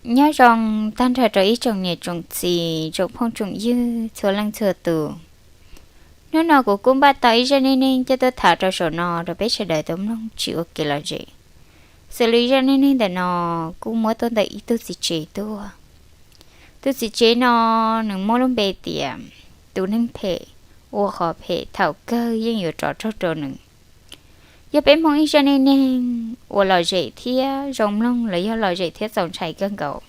Nyob zoo tag nrho rau ib tsoom niam tsoom txiv tsoom phooj tsoom ywg txhua leej txhua tus. Hnub no kuv kuj npaj tau ib zaj neej neeg coj tuaj tham rau saum no rau peb sawv daws tau mloog tsis ua kev lom zem. Xws li zaj neej neeg ntawm no kuj muab tuaj ntawm ib tug txiv tsev tuaj. Tus txiv tsev no nws muaj lub npe tias tus neeg phem ua qhov phem thaum kawg yeej yuav rov raug rau nws. Yog peb mloog ib zaj neej neeg uas lom zem thiab zoo mloog los yog lom zem thiab txaus ntshai kawg nkaus.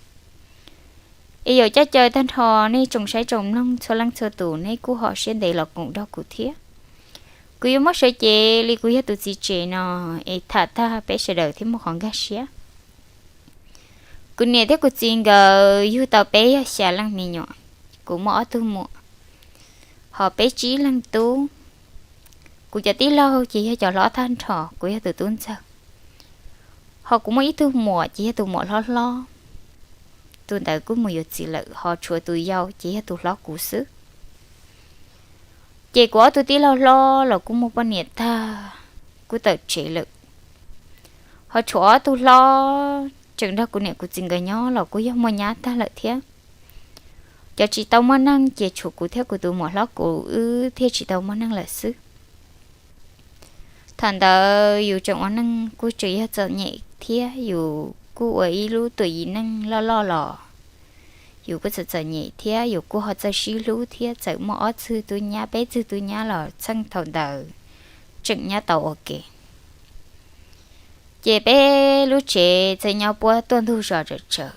Es yuav coj caw tag nrho nej tsoom saib tsoom mloog txhua leej txhua tus nej kuj ho siab ntev los koom nrog kuv thiab. Kuv yuav muab sawv cev li kuv yog tus txiv tsev no es tham tag peb sawv daws thiaj muaj qhov nkag siab. Kuv niam thiab kuv txiv nkawd yug tau peb yog xya leej me nyuam. Kuv muaj ob tug muam, ho peb tsib leeg tub. Kuv cov tij laug ces yog cov hlob tag nrho, kuv yog tus tub ntxawg. Ho kuv muaj ib tug muam ces yog tus muam hlob hlob. Tus ntawd kuj mus yuav txiv lawm, ho tshuav tus yau ces yog tus hlob kuv xwb. Ces kuv ob tug tij laug hlob los kuj muaj poj niam tag, kuj tawm tsev lawm. Ho tshuav ob tug hlob tseem nrog kuv niam kuv txiv nkawd nyob los kuj yog muaj nyab tag lawm thiab. Cov tsis tau muaj neej ces tshuav kuv thiab kuv tus muam hlob kuv wb thiaj tsis tau muaj neej lawm xwb. Thaum ntawd yus tseem ua neej kuj tseem yog txom nyem thiab yus kuj ua ib lub tuam yim neej loj loj los yus kuj txawm txom nyem thiab yus kuj ho txawj sib hlub thiab txawm muaj ob txwg tub nyab peb txwg tub nyab los txheej thaum ntawd tseem nyob tau ua ke. Ces peb lub tsev txawm nyob puab tuaj ntug zos tsawv tsawv.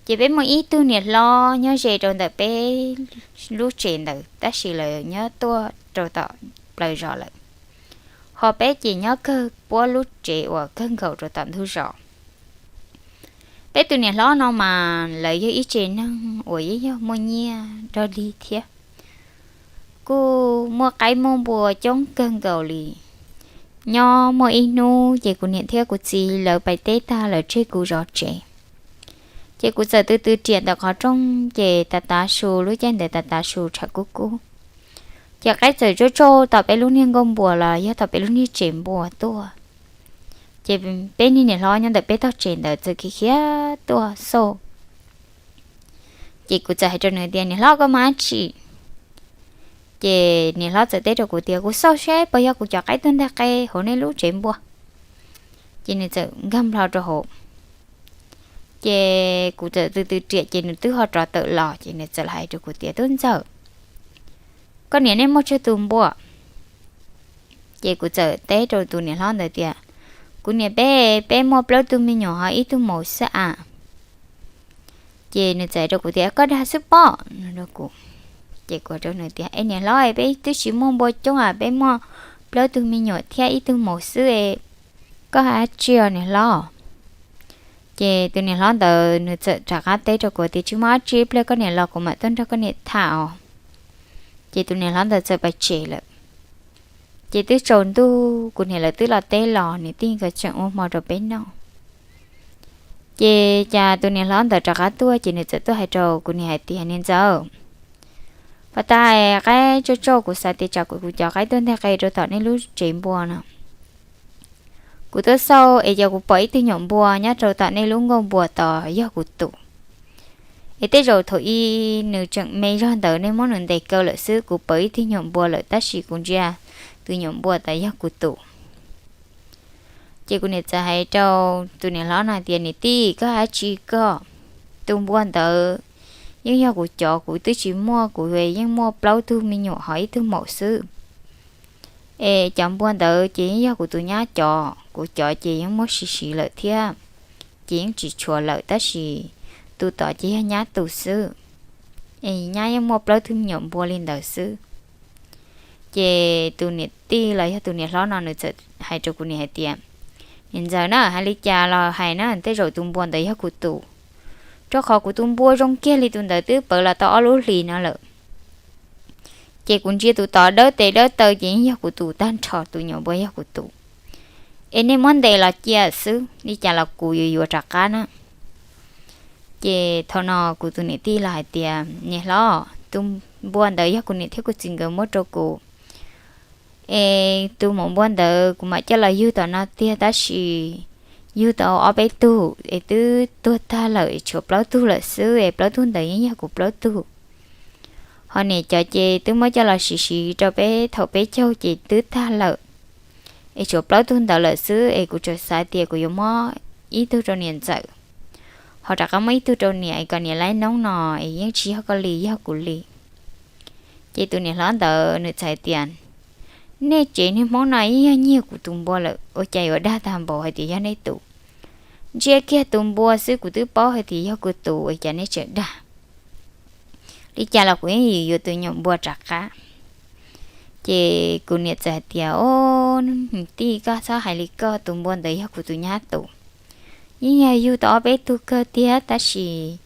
Ces peb muaj ib tug niam hlob nyob ze rau ntawm peb lub tsev ntawd tab sis lawv nyob tuaj rau tom plaws zos lawm. Ho peb ces nyob kawg puab lub tsev uas kawg nkaus rau tom ntug zos. Peb tus niam hlob no mas lawv yog ib tsev neeg uas yeej yog muaj nyiaj nrog dig thiab kuj muaj qaib muaj npua coob kawg nkaus li. Nyob muaj ib hnub ces kuv niam thiab kuv txiv lawv pais teb tag lawv tseg kuv zov tsev. Ces kuv txawm tw tw riam ntawm qhov rooj ces tav tav su, lub caij ntawd tav tav su tshav kub kub. Ces qaib txawm tsuj tsuj tom peb lub niag nkuaj npua los yog tom peb lub niag tsev npua tuaj. Ces peb niag niam hlob nyob ntawm peb tog tsev ntawd txawm khiav khiav tuaj xauj. Ces kuv txawm hais rau nws tias, Niam hlob, koj muaj dab tsi? Ces niam hlob txawm teb rau kuv tias, Kuv xauj seb puas yog kuv cov qaib tuag ntag qe hauv nej lub tsev npua. Ces nws txawm nkag nplo rau hauv. Ces kuv txawm tw tw riam ces nws twb ho rov tawm los ces nws txawm hais rau kuv tias, Tub ntxawm, koj niam nej muaj tsawg tus npua? Ces kuv txawm teb rau tus niam hlob ntawd tias, Kuv niam peb, peb muaj plaub tug me nyuam ho ib tug maum xwb as. Ces nws txawm hais rau kuv tias, Koj dag xwb pob, no rau kuv. Ces kuv rau nws tias, Es niam hlob, peb twb tsis muaj npua coob as, peb muaj plaub tug me nyuam thiab ib tug maum xwb, koj hais dab tsi os niam hlob? Ces tus niam hlob ntawd nws txawm rov qab teb rau kuv tias, Tsis muaj dab tsi, ib pliag koj niam los kuv mam tuaj nrog koj niam tham os. Ces tus niam hlob ntawd txawm pais tsev lawm. Ces twb tsaus ntuj kuv niam lawv twb los teb los, niam tij nkawd tseem ua hmo rau peb noj. Ces cas tus niam hlob ntawd rov qab tuaj ces nws txawm tuaj hais rau kuv niam hais tias, Niam ntxawm, pas tas qaib tsuj tsuj, kuv xav tias tsam kuv cov qaib tuag ntag qe rau tom nej lub tsev npua no. Kuv tuaj xauj es cas kuv pom ib tug nyuam npua nyob rau tom nej lub nkuaj npua tos yog kuv tus. Es tej zaum thaum ub nws tseem me zog ntawd nej muab nws ntes kaw lawm xwb, kuv pom ib tug nyuam npua lawm tab sis kuv ntsia tus nyuam npua tas yog kuv tus. Ces kuv niam txawm hais rau tus niam hlob no tias, Niam tij, koj hais dab tsi koj? Tus npua ntawd yeej yog kuv cov, kuv twb tsis muaj, kuv yeej muaj plaub tug me nyuam ho ib tug maum xwb. Es cov npua ntawd ces yeej yog kuv tus nyab cov, kuv cov ces yeej muaj siv siv lawm thiab, ces yeej tsis tshuav lawm tab sis tus tod ces yog nyab tus xwb. Es nyab yeej muaj plaub tug me nyuam npua li ntawd xwb. Ces tus niam tij los yog tus niam hlob no nws txawm hais rau kuv niam hais tias, Niam ntxawm na, hais li cas los hais na, tej zaum tus npua ntawd yog kuv tus, rau qhov kuv tus npua zoo kiag li tus ntawd twb pawv los tau ob lub hlis no lawm. Ces kuv ntsia tus tod dawb tes dawb taw ces yeej yog kuv tus tag nrho, tus nyuam npua yog kuv tus. Es nej muab ntes los cia xwb, li cas los kuv yuav yuav rov qab na. Ces thaum no kuv tus niam tij los hais tias, Niam hlob, tus npua ntawd yog kuv niam thiab kuv txiv nkawd muab rau kuv. Es tus maum npua ntawd kuv mam coj los yug tom no tiag tab sis yug tau ob peb tug es twb tuag tag lawm es tshuav plaub tug lawm xwb es plaub tug ntawd yeej yog kuv plaub tug. Ho niam cov ces twb muab coj los siv siv rau peb thaum peb caug ces twb tag lawm es tshuav plaub tug ntawd lawm xwb es kuv tsuas xav tias kuv yuav muab ib tug rau niam ntxawm, ho rov qab muab ib tug rau niam es kom niam laib noob no es yeej tsis yog koj li, yog kuv li. Ces tus niam hlob ntawd nws txawm hais tias, nej tsev niag Hmoob no yeej yog nyiag kuv tus npua lawm, ua cas yuav dag tag npaum hais tias yog nej tus? Ntsia kiag tus npua xwb kuv twb paub hais tias yog kuv tus, ua cas nej tseem dag? Li cas los kuv yeej yuav tus nyuam npua rov qab. Ces kuv niam txawm hais tias, o, tij, koj txhob hais li koj, tus npua ntawd yog kuv tus nyab tus. Yeej yog yug tau ob peb tug kawg tiag tab sis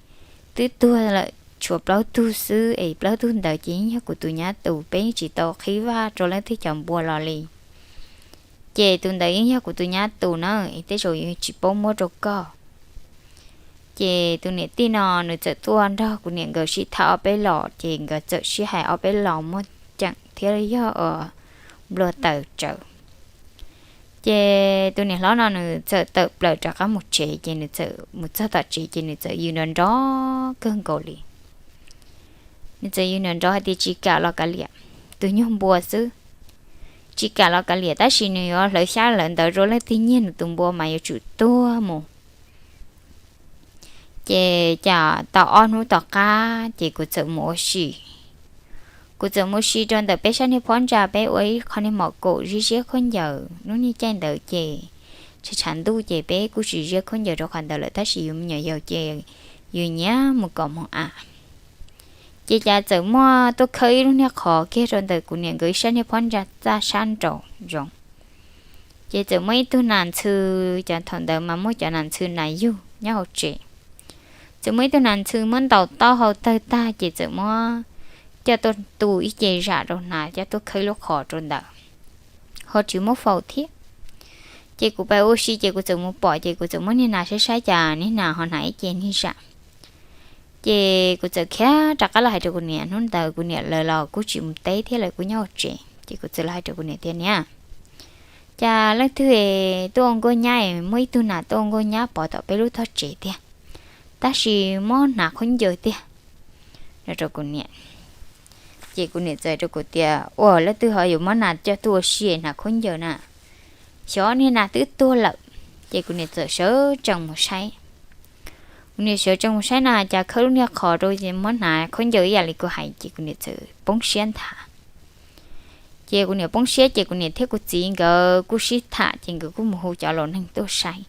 twb tuag lawm tshuav plaub tug xwb es plaub tug ntawd ces yeej yog kuv tus nyab tus, peb yeej tsis tau qhib vaj rau leej twg cov npua los li. Ces tus ntawd yeej yog kuv tus nyab tus na, es tej zaum yuav tsis paub muab rau koj. Ces tus niam tij no nws txawm tuaj nrog kuv niam nkawd sib tham ob peb los, ces nkawd txawm sib hais ob peb los muaj ceem thiab yog nplua taws tsawv. Ces tus niam hlob no nws txawm tawm plaws rov qab mus tsev, ces nws txawm mus txog tom tsev ces nws txawm yws nrov nrov kawg nkaus li. Nws txawm yws nrov nrov hais tias tsis kam los kav liam, tus nyuag npua xwb, tsis kam los kav liam tab sis nws yuav hlawv xyab hlawv ntawv rau leej twg nyiag nws tus npua mas yuav tsum tuag mus. Ces cas tau ob hnub tom qab ces kuv txawm mus ua si. Kuv txawm mus ua si rau ntawm peb sab niag phab ntsa, peb ua ib qho niag mom kaum ziab ziab khaub ncaws, hnub niag caij ntawd ces tshav tshav ntuj ces peb kuj tsis ziab khaub ncaws rau qhov ntawd lawm tab sis yus me nyuam yaus ces yus nyiam mus kom moog av. Ces cas txawm muaj tuaj khawb ib lub niag qhov kiag rau ntawm kuv niam nkawd ib sab niag phab ntsa txaj sab nraum zoov. Ces txawm muaj ib tug nas ntxhw, cov thaum ntawd mas muaj cov nas ntxhw nas yug nyob hauv tsev. Txawm muaj ib tug nas ntxhw muab ntaus taub hau tawg tag ces txawm muab coj tuaj tu ib ce zam rau hnav coj tuaj khawb lub qhov rau ntawd, ho tsis muab faus thiab. Ces kuv pais ua si ces kuv txawm mus pom ces kuv txawm muab niag nas saib saib cas niag nas ho hnav ib ce niag zam. Ces kuv txawm khiav rov qab los hais rau kuv niam, hnub ntawd kuv niam lawv los kuj tsis mus teb thiab, lawv kuj nyob hauv tsev. Ces kuv txawm los hais rau kuv niam tias, niam, cas leej twg tuaj ua nkauj nyab, muaj ib tug nas tuaj ua nkauj nyab pov tom peb lub tog tsev tiag, tab sis muab hnav khaub ncaws tiag, no rau kuv niam. Ces kuv niam txawm hais rau kuv tias, ua leej twg ho yuav muab nas coj tuaj ua si hnav khaub ncaws na? Xyov, niag nas twb tuag lawm. Ces kuv niam txawm sawv tsees mus saib. Kuv niam sawv tsees mus saib na cas khawb lub niag qhov rau ces muab hnav khaub ncaws ib yam li kuv hais ces kuv niam txawm poob siab nthav. Ces kuv niam poob siab ces kuv niam thiab kuv txiv nkawd kuj sib tham ces nkawd kuj mus hu cov laus neeg tuaj saib.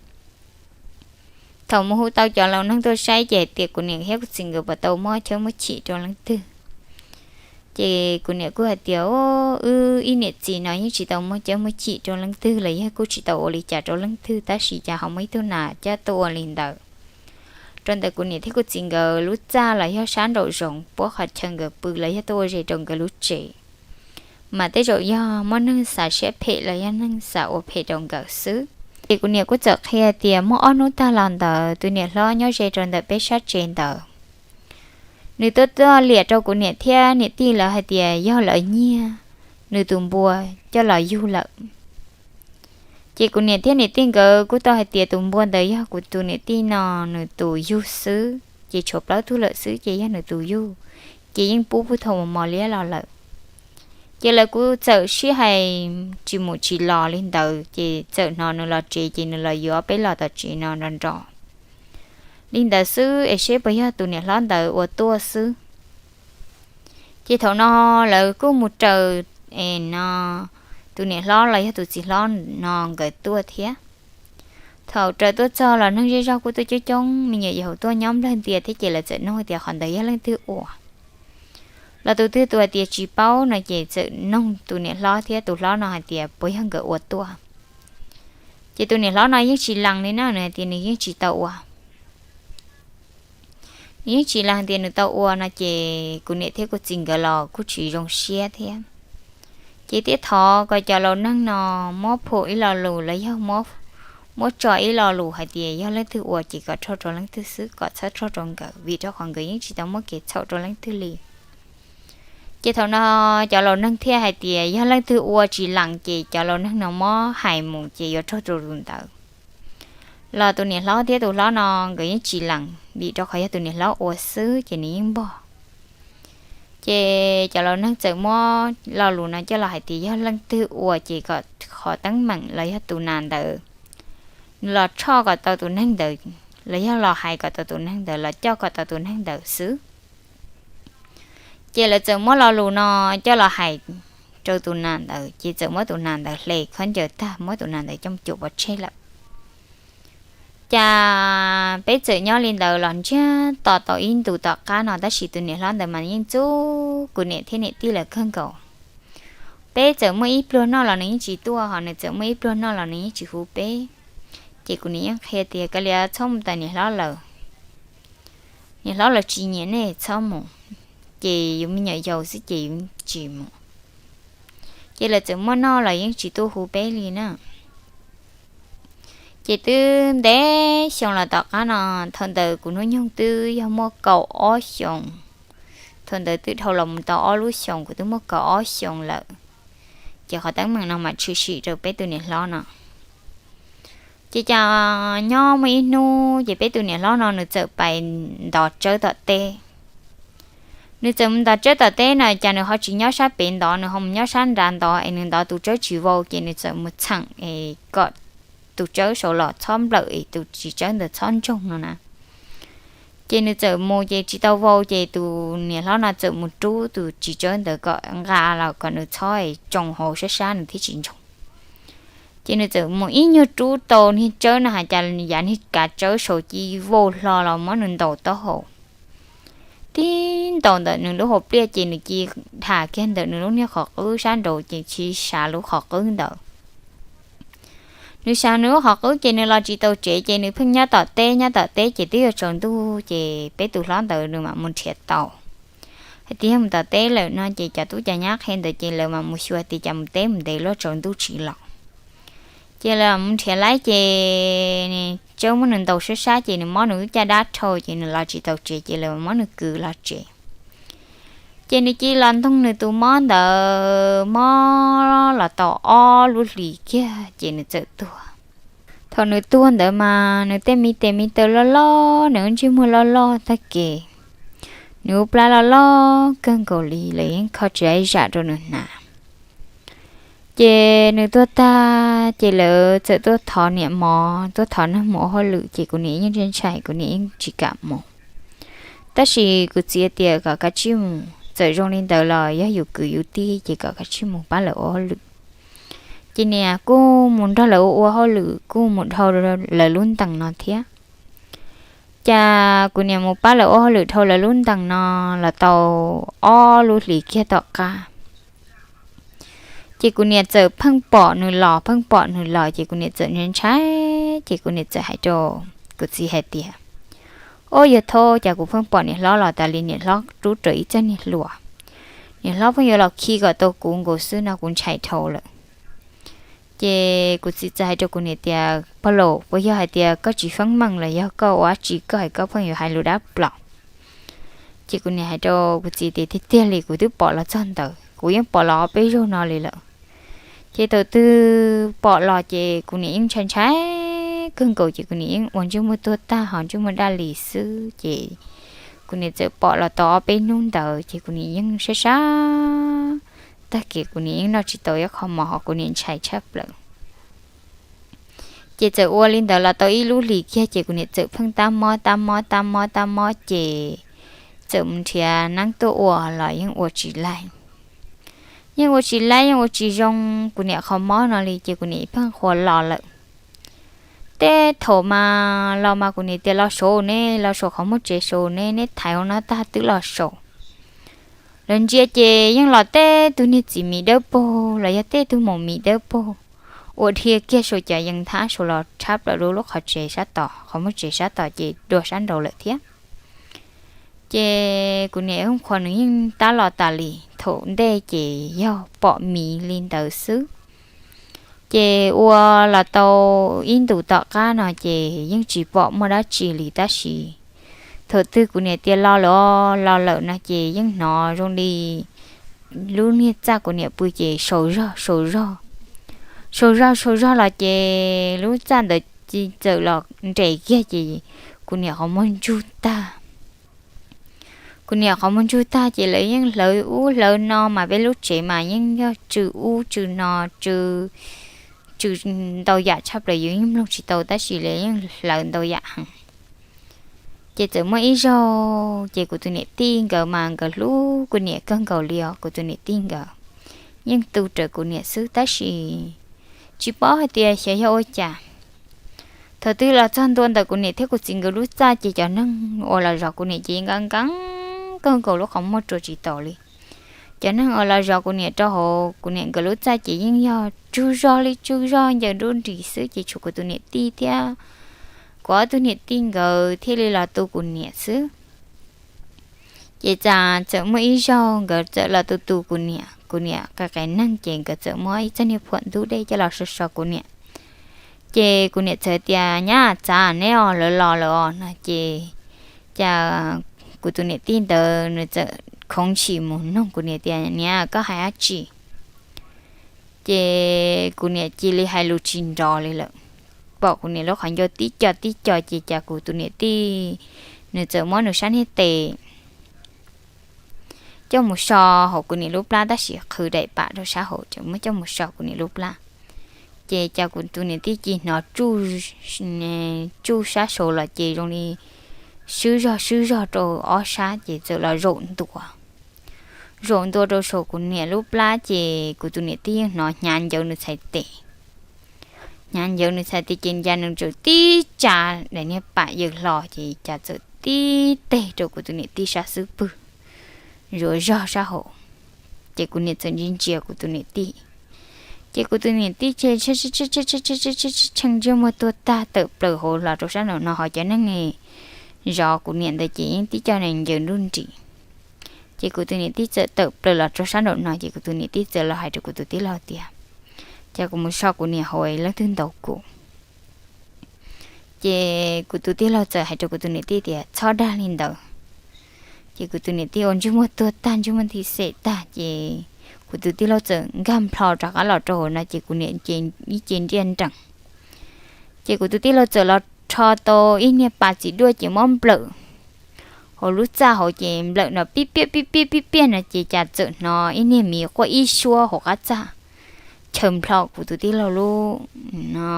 Thaum mus hu tau cov laus neeg tuaj saib ces hais tias kuv niam thiab kuv txiv nkawd puas tau muab chawb muab chim rau leej twg. Ces kuv niam kuj hais tias, wb ib niam txiv no yeej tsis tau muab chawb muab chim rau leej twg los yog kuj tsis tau ua li cas rau leej twg tab sis cas ho muaj ib tug nas coj tuaj ua li ntawd rau ntawm kuv niam thiab kuv txiv nkawd lub txaj los yog sab nraum zoov puab qhov chaw nkawd pw los yog tuaj ua zes rau nkawd lub tsev. Mas tej zaum yog muaj neeg xav siab phem los yog neeg xav ua phem rau nkawd xwb. Ces kuv niam kuj txawm qhia tias muaj ob hnub tag los ntawd tus niam hlob nyob ze rau ntawm peb sab tsev ntawd, nws tuaj tuaj liam rau kuv niam thiab niam tij lawv hais tias yog lawv nyiag nws tus npua coj los yug lawm. Ces kuv niam thiab niam tij nkawd kuj tau hais tias tus npua ntawd yog kuv tus niam tij no nws tus yug xwb ces tshuav plaub tug lawm xwb ces yog nws tus yug, ces yeej pub puag thaum mos mos liab los lawm. Ces lawv kuj txawm sib hais tsis mus tsis los li ntawd ces txawm hnov nws los tsev ces nws los yuav peb los tom tsev no nrov nrov li ntawd xwb es seb puas yog tus niam hlob ntawd ua tuaj xwb. Ces thaum no lawv kuj mus raws, es no tus niam hlob los yog tus txiv hlob no nkawd tuaj thiab. Thaum raws tuaj txog los neeg zej zog kuj tuaj coob coob, me nyuam yaus tuaj nyob nplawg ntias thiab ces lawv txawm nug tias qhov ntawd yog leej twg ua. Los tus twg tus hais tias tsis paub no ces txawm nug tus niam hlob thiab tus hlob no hais tias puas yog nkawd ua tuaj. Ces tus niam hlob no yeej tsis lees li na, nws hais tias nws yeej tsis tau ua. Nws yeej tsis lees tias nws tau ua no ces kuv niam thiab kuv txiv nkawd los kuj tsis zoo siab thiab. Ces thiaj thov kom cov laus neeg no muab phum ib lo lus los yog muab tso ib lo lus hais tias yog leej twg ua ces kom raug rau leej twg xwb, kom txhob raug rau nkawd, vim rau qhov nkawd yeej tsis tau muab kev txhaum rau leej twg li. Ces thaum no cov laus neeg thiaj hais tias yog leej twg ua tsis lees ces cov laus neeg no muab hais mus ces yuav raug rau tus ntawd. los tus niam hlob thiab tus hlob no nkawd yeej tsis lees vim rau qhov yog tus niam hlob ua xwb ces nws yeej npog. Ces cov laus neeg txawm muab lo lus no coj los hais tias yog leej twg ua ces kom qhov teeb meem los yog tus nas ntawd nws los tshoj kom tau tus neeg ntawd, los yog los hais kom tau tus neeg ntawd, los coj kom tau tus neeg ntawd xwb. Ces lawv txawm muab lo lus no coj los hais rau tus nas ntawd, ces txawm muab tus nas ntawd hle khaub ncaws tag, muab tus nas ntawd coj mus cuam pov tseg lawm. Cas peb txawm nyob li ntawd los ntsiag to tau ib ntus tom qab no, tab sis tus niam hlob ntawd mas yeej txub kuv niam thiab niam tij lawv kawg nkaus. Peb txawm muaj ib pluag noj los nws yeej tsis tuaj, ho nws txawm muaj ib pluag noj los nws yeej tsis hu peb. Ces kuv niam yeej qhia tias, Koj li txhob mus tom niam hlob lawm, niam hlob lawv tsis nyiam nej, txhob mus. Ces yus me nyuam yaus xwb ces yus tsis mus. Ces lawv txawm muaj noj los yeej tsis tuaj hu peb li na. Ces twb ntev xyoo los tom qab no, thaum ntawd kuv hnub nyoog twb yog muaj kaum ob xyoos. Thaum ntawd twb dhau los mus tau ob lub xyoos, kuv twb muaj kaum ob xyoos lawm. Ces qhov teeb meem no mas tshwm sim rau peb tus niam hlob no. Ces cas nyob muaj ib hnub ces peb tus niam hlob no nws txawm pais ntov tsawb tom teb. Nws txawm mus ntov tsawb tom teb no, cas nws ho tsis nyob sab pem ntov, nws ho mus nyob sab nrad ntov, es nws ntov tus tsawb tsis vau, ces nws txawm mus txheem es kom tus tsawb saud los txhob nplawm es tus txiv tsawb ntawd txhob ntsoog no na. Ces nws txawm mus ces tsis tau vau, ces tus niam hlob no txawm mus rub tus txiv tsawb ntawd kom nqa los kom nws txhob tsoo hauv sab sab nws thiaj tsis ntsoog. Ces nws txawm mus ib nyuag rub tau niag tsawb no, hais cas yav niag kav tsawb saud ci vau hlo los muab nws ntaus taub hau. Tib ntaus ntawm nws lub hauv pliaj ces nws ci dhas kiag ntawm nws lub niag qhov qwb sab nraud, ces tsis sav lub qhov qwb ntawd. Nws sav nws lub qhov qwb ces nws los tsis tau tsev, ces nws pheej nyob tom teb, nyob tom teb ces twb yuav tsaus ntuj, ces peb tus hlob ntawd nws mam mus nrhiav tau hais tias yog mus tom teb lawm no, ces cov tub cov nyab qhia ntawd ces lawv mam mus xyuas tias cas mus teb mus ntev luaj tsaus ntuj tsis los. Ces lawv mus nrhiav laib ces tsawb muab nws ntaus sab sab ces nws mob nws lub caj dab dhau ces nws los tsis tau tsev, ces lawv muab nws kwv los tsev. Ces nws cia li los ntoog nws tus mob ntawd, mob los tau ob lub hlis kiag ces nws txawm tuag. Thaum nws tuag ntawd mas nws tej me tes me taw loj loj, nws lub ntsej muag loj loj tag kev, nws lub plab loj loj kawg nkaus li, lawv yeej kho tsis hais zam rau nws hnav. Ces nws tuag tag ces lawv txawm tuaj thov niam mov, tuaj thov neeg mus ua hauj lwm, ces kuv niam yeej ntshai ntshai, kuv niam yeej tsis kam mus. Tab sis kuv txiv tias kom kav tsij mus, txawm zoo li ntawd los yog yus kwv yus tij, ces kom kav tsij mus pab lawv ua hauj lwm. Ces niam kuj mus nrog lawv ua ua hauj lwm, kuj mus dhau lawv lub ntees no thiab. Cas kuv niam mus pab lawv ua hauj lwm dhau lawv lub ntees no los tau ob lub hlis kiag tom qab, ces kuv niam txawm pheej pom nws los, pheej pom nws los, ces kuv niam txawm ntshai ntshai, ces kuv niam txawm hais rau kuv txiv hais tias, Ua yog thov cas kuv pheej pom niam hlob los tas li, niam hlob rub rawv ib txoj niag hlua, niam hlob pheej yuav los khi kom tau kuv nkaus xwb no, kuv ntshai dhau lawm. Ces kuv txiv txawm hais rau kuv niam tias, Pog laus, puas yog hais tias koj tsis feeb meej los yog koj ua dab tsi koj hais koj pheej yuav hais lus dab plaub? Ces kuv niam hais rau kuv txiv tias, Tiag tiag li, kuv twb pom los txog ntawd, kuv yeej pom los ob peb zaug no li lawm. Ces thaum twg pom los ces kuv niam yeej ntshai ntshai kawg nkaus, ces kuv niam yeej ua ntsej muag tuag tag ho ntsej muag daj li xwb. Ces kuv niam txawm pom los tau ob peb hnub ntawd ces kuv niam yeej sab sab tag kev, kuv niam yeej noj tsis tau ib qho mov ho kuv niam ntshai tshaj plaws. Ces txawm ua li ntawd los tau ib lub hlis kiag ces kuv niam txawm pheej tab mob tab mob tab mob tab mob, ces txawm mus nrhiav neeb tuaj ua los yeej ua tsis laib. Yeej ua tsis laib, yeej ua tsis zoo kuv niam qhov mob no li, ces kuv niam pheej qhuas los lawm. Tej thaum mas los mas kuv niam tias, Los saud ne, los saud qhov muag tsev saud ne, neb thaiv hauv no tag twb los saud. Lawv ntsia ces yeej los tej tug niag txiv mis dawb paug los yog tej tug maum mis dawb paug, ua dhia kiag saum cov yees thab saud los tshab plaws rau lub qhov tsev sab tod, qhov muag tsev sab tod ces dua sab nraud lawm thiab. Ces kuv niam yeej qhuas, nws yeej tab los tas li. Thaum ntej ces yog pom miv li ntawd xwb, ces ua los tau ib ntus tom qab no ces yeej tsis pom muaj dab tsi li. Tab sis thaum twg kuv niam tias los lawm, los lawm no ces yeej hnov zoo li lub niag txaj kuv niam pw ces sau zog sau zog, sau zog sau zog los ces lub txaj ntawd txawm los nres kiag ces kuv niam qhov muag ntsug tag. Kuv niam qhov muag ntsug tag ces lawv yeej hlawv ub hlawv no mas peb lub tsev mas yeej yog tsw ub tsw no, tsw, tsw ntau yam tshaj plaws yus yeej mloog tsis tau tab sis lawv yeej hlawv ntau yam heev. Ces txawm muaj ib zaug ces kuv tus niam tij nkawd mas nkawd hlub kuv niam kawg nkaus li os, kuv tus niam tij nkawd yeej tu rawv kuv niam xwb tab sis tsis paub hais tias xyov yog ua cas. Thaum twg los txog ntua ntawm kuv niam thiab kuv txiv nkawd lub txaj ces cov neeg uas los zov kuv niam ces nkag nkees kawg nkaus lub qhov muag rua tsis taus li. Cov neeg uas los zov kuv niam rau hauv kuv niam nkawd lub txaj ces yeej yog tsug zog li tsug zog ncaws nruj nris xwb ces tshuav kuv tus niam tij thiab kuv ob tug niam tij nkawd thiaj li los tu kuv niam xwb. Ces txawm muaj ib zaug nkawd txawm los tu tu kuv niam, kuv niam qias qias neeg ces nkawd txawm muab ib txoj niag phuam ntub dej coj los so so kuv niam. Ces kuv niam txawm tias, Nyab txav, neb os, lawv los lawm os, no ces cas kuv tus niam tij ntawd nws txawm khoov ntshis mus nug kuv niam tias, Niam, koj hais dab tsi? Ces kuv niam cia li hais lus tsis nrov li lawm. Pom kuv niam lub qhov ncauj tib co tib co ces cas kuv tus niam tij nws txawm muab nws sab niag tes coj mus so hauv kuv niam lub plab tab sis qhwv daim pam rau sab hauv ces muab coj mus so kuv niam lub plab. Ces cas kuv tus niam tij cia li hnov tsuj sab saud los ces zoo li swb zog swb zog rau ob sab ces txawm los zaum ntua, zaum ntua rau saum kuv niam lub plab ces kuv tus niam tij yeej hnov hnyav ncawv nws txhais tes. Hnyav ncawv nws txhais tes ces cas nws txawm tib tsa daim niag pam yawm hlo ces cas txawm tib teg rau kuv tus niam tij sab xub pwg, zuav zog sab hauv. Ces kuv niam txawm ntsia ntsia kuv tus niam tij, ces kuv tus niam tij ces tshee ntsej muag tuag tag tawm plaws hauv los rau sab nraum no ho cov neeg zov kuv niam ntawd ces yeej tib co nees ncaws nruj nris. Ces kuv tus niam tij txawm tawm plaws los rau sab nraum no ces kuv tus niam tij txawm los hais rau kuv tus tij laug tias, Cas kuv mus so kuv niam hauv es leej twg ntaus kuv? Ces kuv tus tij laug txawm hais rau kuv tus niam tij tias, Txhob dag li ntawd. Ces kuv tus niam tij ua ntsej muag tuag tag ntsej muag nti xem tag ces kuv tus tij laug txawm nkag nplho rov qab los rau hauv no ces kuv niam ib ce nriaj nrees. Ces kuv tus tij laug txawm los rho tau ib niag pas txiv duaj ces muab nplawm hauv lub txaj hauv ces nplawm no pib piaj pib piaj pib piaj no ces cas txawm hnov ib niag miv quaj ib suab hauv qab txaj, chaws nplho kuv tus tij laug lub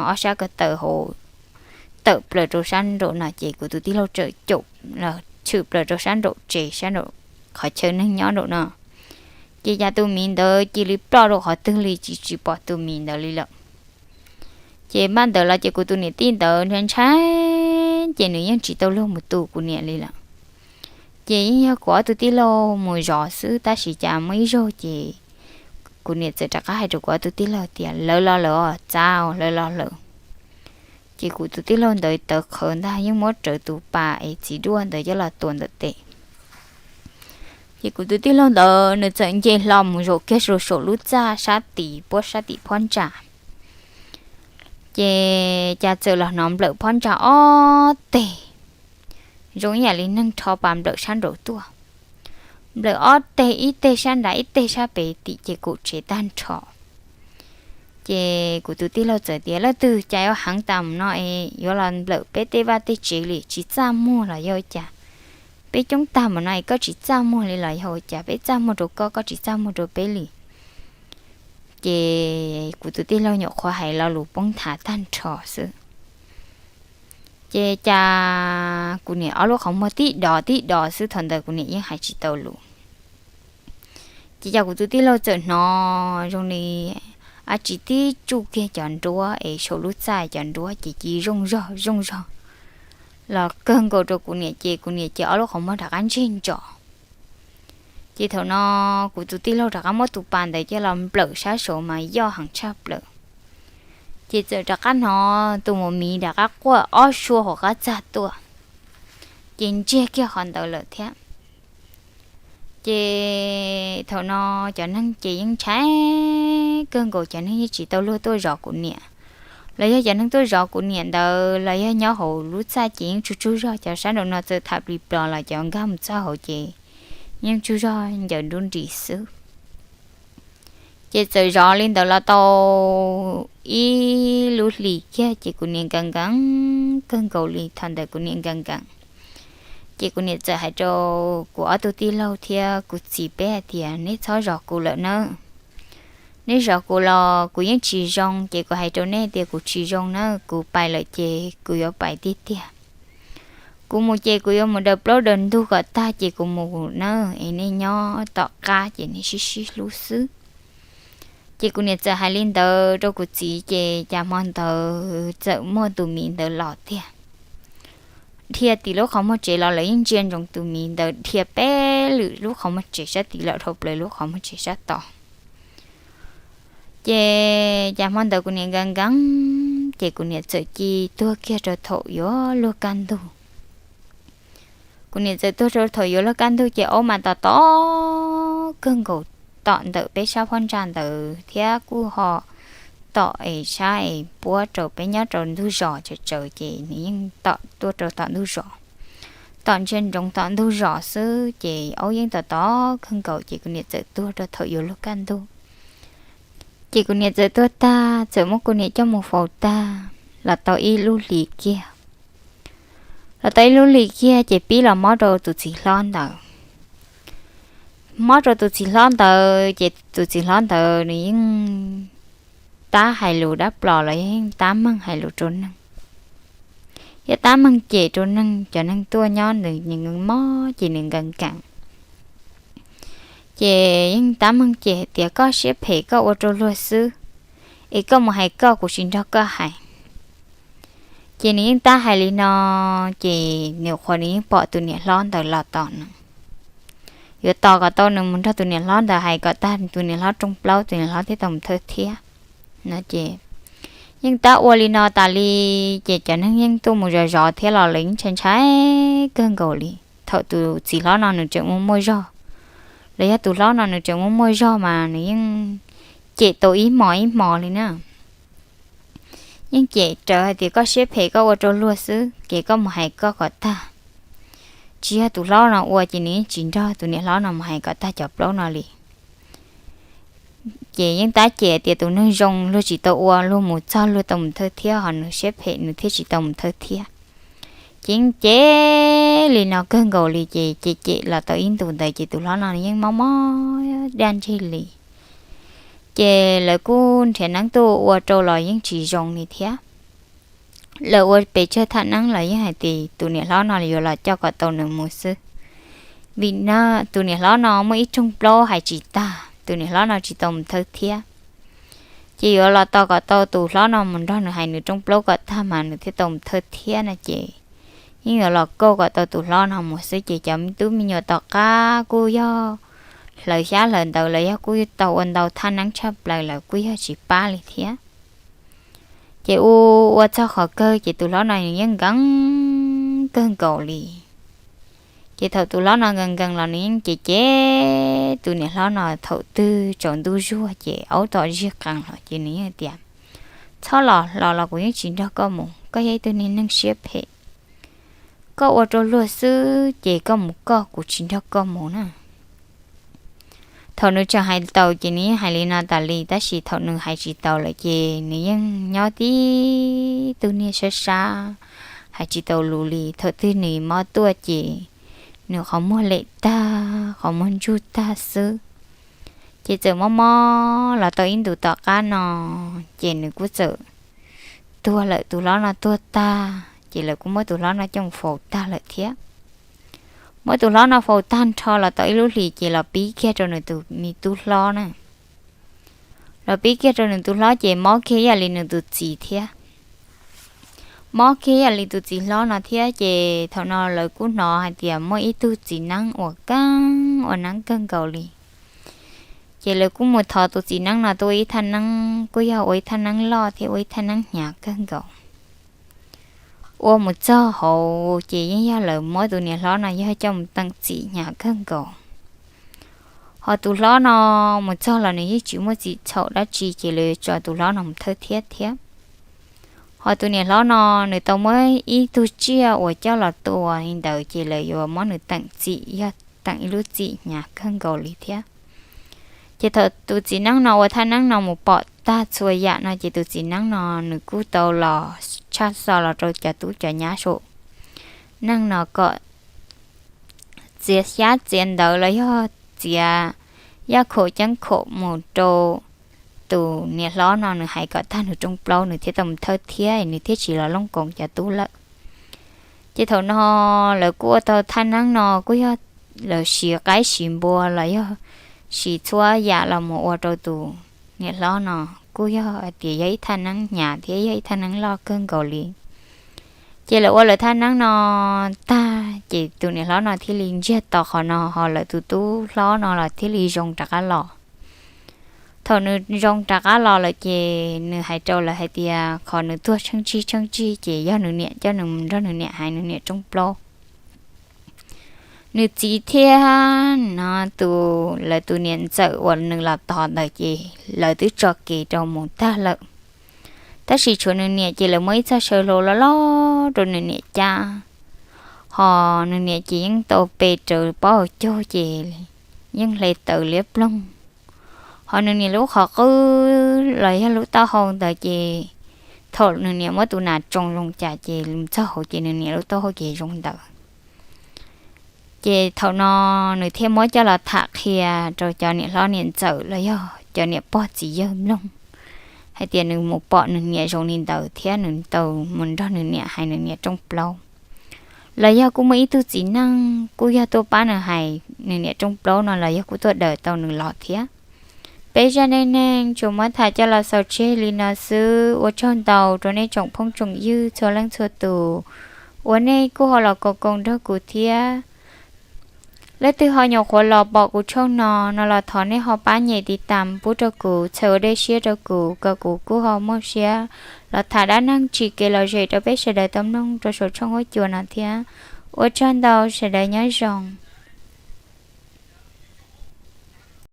ob sab ko taw hauv, tawm plaws rau sab nraum no ces kuv tus tij laug txawm caum los tshwm plaws rau sab nraum tsev sab nraum qhov chaw neeg nyob nraum no. Ces cas tus miv ntawd cia li ploj rau qhov twg li tsis tsis pom tus miv ntawd li lawm. Ces npaj ntawd los ces kuv tus niam tij ntawd ntshai ntshai ces nws yeej tsis tau luag mus tu kuv niam li lawm. Ces yeej yog kuv ob tug tij laug mus zov xwb tab sis cas muaj ib zaug ces kuv niam txawm rov qab hais rau kuv ob tug tij laug tias, Lawv los lawm os, txav, lawv los lawm. Ces kuv tus tij laug ntawd tawv qhawv ntag yeej muab rawv tus pas es txiv duaj ntawd coj los tua ntawm tes. Ces kuv tus tij laug ntawd nws txawm nce hlo mus zaum kiag rau saum lub txaj sab tid puab sab tim phab ntsa. Ces cas txawm los hnov nplawm phab ntsa ob teg, zoo ib yam li neeg rho pas nplawm sab nraud tuaj. Nplawm ob teg, ib teg sab nrad ib teg sab pem tim ces kaum tsev tag nrho. Ces kuv tus tij laug txawm tias, Leej twg cas yuav heev tas mus no es yuav los nplawm peb tej vaj tej tsev li, tsis txaj muag los yog cas? Peb coob tag mus no es koj tsis txaj muag li los yog ua cas? Peb txaj muag rau koj, koj tsis txaj muag rau peb li. Ces kuv tus tij laug nyuam qhuav hais lo lus poob nthav tag nrho xwb. Ces cas kuv niam ob lub qhov muag tib dov tib dov xwb, thaum ntawd kuv niam yeej hais tsis tau lus. Ces cas kuv tus tij laug txawm hnov zoo li dab tsi tib tsuj kiag cov nruab es saum lub txaj cov nruab ces cia li zooj zog zooj zog los kawg nkaus rau kuv niam ces kuv niam ces ob lub qhov muag rov qab ntseg ntsos. Ces thaum no kuv tus tij laug rov qab muab tus pas ntawd coj los nplawm sab saud mas yoj heev tshaj plaws. Ces txawm rov qab hnov tus maum miv rov qab quaj ob suab hauv qab txaj tuaj, ces ntsiag kiag qhov ntawd lawm thiab. Ces thaum no cov neeg ces yeej ntshai kawg nkaus, cov neeg yeej tsis tau luag tuaj zov kuv niam. Los yog cov neeg tuaj zov kuv niam ntawd los yog nyob hauv lub txaj ces yeej tsug tsug zog, cov sab nraum no txawm tham plig plos los cov nkag mus txog hauv ces yeej tsug zog ncaws nruj nris xwb. Ces txawm zov li ntawd los tau ib lub hlis kiag ces kuv niam nkees nkees kawg nkaus li. Thaum ntawd kuv niam nkees nkees, ces kuv niam txawm hais rau kuv ob tug tij laug thiab kuv txiv peb hais tias, nej txhob zov kuv lawm nawb. Nej zov kuv los kuv yeej tsis zoo, ces kuv hais rau nej tias kuv tsis zoo na, kuv pais lawm ces kuv yuav pais tiag tiag. Kuv mus ces kuv yuav mus daws plaub daws ntug kom tag ces kuv mus na, es nej nyob tom qab ces nej sib sib hlub xwb. Ces kuv niam txawm hais li ntawd rau kuv txiv ces cas hmo ntawd txawm muaj tus miv ntawd los tiag. Dhia tim lub qhov muag tsev los lawv yeej ntsia ntsoov tus miv ntawd dhia peb lwm lub qhov muag tsev sab tid los dhau plaws lub qhov muag tsev sab tod. Ces cas hmo ntawd kuv niam nkees nkees, ces kuv niam txawm cia tuag kiag rau thaum yuav luag kaj ntug. Kuv niam txawm tuag rau thaum yuav luag kaj ntug ces aub mas tom tom kawg nkaus tom ntawm peb sab phab ntsa ntawd thiab kuj ho tom es sab es puab rau peb nyob rau ntug zos tsawv tsawv ces nws yeej tom tuaj rau tom ntug zos, tom ntsia ntsoov tom ntug zos xwb ces aub yeej tom tom kawg nkaus ces kuv niam txawm tuag rau thaum yuav luag kaj ntug. Ces kuv niam txawm tuag tag txawm muab kuv niam coj mus faus tag los tau ib lub hlis kiag. Los tau ib lub hlis kiag ces pib los mob rau tus txiv hlob ntawd. Mob rau tus txiv hlob ntawd ces tus txiv hlob ntawd nws yeej tab hais lus dab plos los yeej tab meeg hais lus rau neeg, yeej tab meeg cem rau neeg, cov neeg tuaj nyob nws mob ces nws nkees nkees. Ces yeej tab meeg cem hais tias koj siab phem koj ua rau luag xwb, es koj mus hais koj kuv tsis nrog koj hais. Ces nws yeej tab hais li no, ces nws qhuas nws yeej pom tus niam hlob ntawd los tos nws, yuav tos kom tau nws mus nrog tus niam hlob ntawd hais kom tag, tus niam hlob rooj plaub tus niam hlob thiaj tau mus thawj thiab no ces yeej tab ua li no tas li. Ces cov neeg yeej tuaj mus zov zov thiab los lawv yeej ntshai ntshai kawg nkaus li. Thaum tus txiv hlob no nws tseem muaj muaj zog, los yog tus hlob no nws tseem muaj muaj zog mas nws yeej cem tau ib hmos ib hmos li na. Yeej cem raws hais tias koj siab phem koj ua rau luag xwb, ces koj mus hais koj kom tag. Tsis yog tus hlob no ua ces nws yeej tsis nrog tus niam hlob no mus hais kom tag cov plaub no li. Ces yeej tab cem tias tus neeg zoo luag tsis tau ua, luag mus txog luag tau mus thawj thiab, ho nws siab phem nws thiaj tsis tau mus thawj thiab. Ces yeej cem li no kawg nkaus li, ces cem cem los tau ib ntus ntawd ces tus hlob no yeej mob mob daj ntseg li. Ces lawv kuj nrhiav neeb tuaj ua rau los yeej tsis zoo li thiab. Lawv ua pes tsawg thaj neeb los yeej hais tias tus niam hlob no yuav los coj kom tau nws mus xwb. Vim no tus niam hlob no muaj ib rooj plaub hais tsis tag, tus niam hlob no tsis tau mus thawj thiab. Ces yuav los tos kom tau tus hlob no mus nrog nws hais nws rooj plaub kom tag mas nws thiaj tau mus thawj thiab no ces yeej yuav los kauj kom tau tus hlob no mus xwb. Ces cov me tub me nyuam tom qab kuj yog hlawv xyab hlawv ntawv los yog kuj tau ua ntau thaj neeb tshaj plaws lawm kuj yog tsis pab li thiab. Ces ua ua txog qhov kawg ces tus hlob no nws yeej nkees kawg nkaus li. Ces thaum tus hlob no nkees nkees los nws yeej cem cem tus niam hlob no, thaum twg tsaus ntuj zuag ces aub tom zig qees los ces nws yeej tias, txhob los, los los kuv yeej tsis nrog koj mus, koj yog ib tug niag neeg siab phem. Koj ua rau luag xwb ces koj mus koj, kuv tsis nrog koj mus na. Thaum nws tseem hais taus ces nws yeej hais li no tas li, tab sis thaum nws hais tsis taus lawm ces nws yeej nyob tib tug niag sab sab, hais tsis tau lus li. Thaum twg nws mob tuaj ces nws qhov muag lem tag, qhov muag ntsug tag xwb. Ces txawm mob mob los tau ib ntus tom qab no, ces nws kuj txawm tuag lawm. Tus hlob no tuag tag ces lawv kuj muab tus hlob no coj mus faus tag lawm thiab. Muab tus hlob no faus tag nrho los tau ib lub hlis ces los pib kiag rau nws tus me tub hlob na. Los pib kiag rau nws tus hlob ces mob kiag ib yam li nws tus txiv thiab. Mob kiag ib yam li tus txiv hlob no thiab ces thaum no lawv kuj hnov hais tias muaj ib tug txiv neeb uas keej ua neeb kawg nkaus li. Ces lawv kuj mus thov tus txiv neeb no tuaj ua ib thaj neeb, kuj yog ua ib thaj neeb loj thiab ua ib thaj neeb hnyav kawg nkaus. Ua mus txog hauv ces yeej yog lawv muab tus niam hlob no yog coj mus teem txim hnyav kawg nkaus. Ho tus hlob no mus txog los nws yeej tsis muaj txim txhaum dab tsi ces lawv yuav tso tus hlob no mus thawj thiab thiab. Ho tus niam hlob no nws tau muab ib tug tsiaj uas coj los tua li ntawd ces lawv yuav muab nws teem txim, yog teem ib lub txim hnyav kawg nkaus li thiab. Ces thaum tus txiv neeb no ua thaj neeb no mus pom tag txhua yam no ces tus txiv neeb no nws kuj tau los tshaj xov los rau cov tub cov nyab saum neej no kom txiav xyab txiav ntawv los yog txiav yaj khaum ceeb khaum mus rau tus niam hlob no, nws hais kom tag nws rooj plaub nws thiaj tau mus thawj thiab nws thiaj tsis los looj koov cov tub lawm. Ces thaum no lawv kuj ua tau thaj neeb no kuj yog lawv siv qaib siv npua los yog siv txhua yam los mus ua rau tus niam hlob no, kuj yog hais tias yog ib thaj neeb hnyav thiab yog ib thaj neeb loj kawg nkaus li. Ces lawv ua lawv thaj neeb no tag ces tus niam hlob no thiaj li ntsiag to qhov no, ho lawv tus tub hlob no los thiaj li zoo rov qab los. Thaum nws zoo rov qab los lawm ces nws hais rau lawv hais tias qhov nws tuag tsheej tsig tsheej tsig ces yog nws niam coj nws mus nrog nws niam hais nws niam rooj plaub. Nws txiv thiab no tus lawv tus niam ntxawm uas nws los tod ntawd ces lawv twb tso kev rau mus tag lawm. Tab sis tshuav nws niam ces lawv muab ib txoj saw hlau loj loj rau nws niam cab, ho nws niam ces yeej tau pe rawv pob hauv caug ces yeej hle tawv liab ploog. Ho nws niam lub qhov qwb los yog lub taub hau ntawd ces thaum nws niam muab tus nas tsoo zoo cas ces txog hauv ces nws niam lub taub hau ces zoo ntawd. Ces thaum no nws thiaj muab coj los tham qhia rau cov niam hlob niam ntxawm los yog cov niam pog txiv yawg mloog hais tias nws mus pom nws niam zoo li ntawd thiab nws tau mus nrog nws niam hais nws niam rooj plaub. Los yog kuj muaj ib tug txiv neej kuj yog tuaj pab nws hais nws niam rooj plaub no los yog kuj tuaj daws tau nws los thiab. Peb zaj neej neeg tsuas muab tham coj los xaus tseg li no xwb, ua tsaug ntau rau nej tsoom phooj tsoom ywg txhua leej txhua tus uas nej kuj ho los koom koom nrog kuv thiab. Leej twg ho nyuam qhuav los pom kuv tshooj no no los thov nej ho pab nyem tiv tam pub rau kuv, txhawb ua dej siab rau kuv kom kuv kuj ho muaj siab los tham dab neeg tsim kev lom zem rau peb sawv daws tau mloog rau saum tshooj huab cua no thiab. Ua tsaug ntau, sawv daws nyob zoo.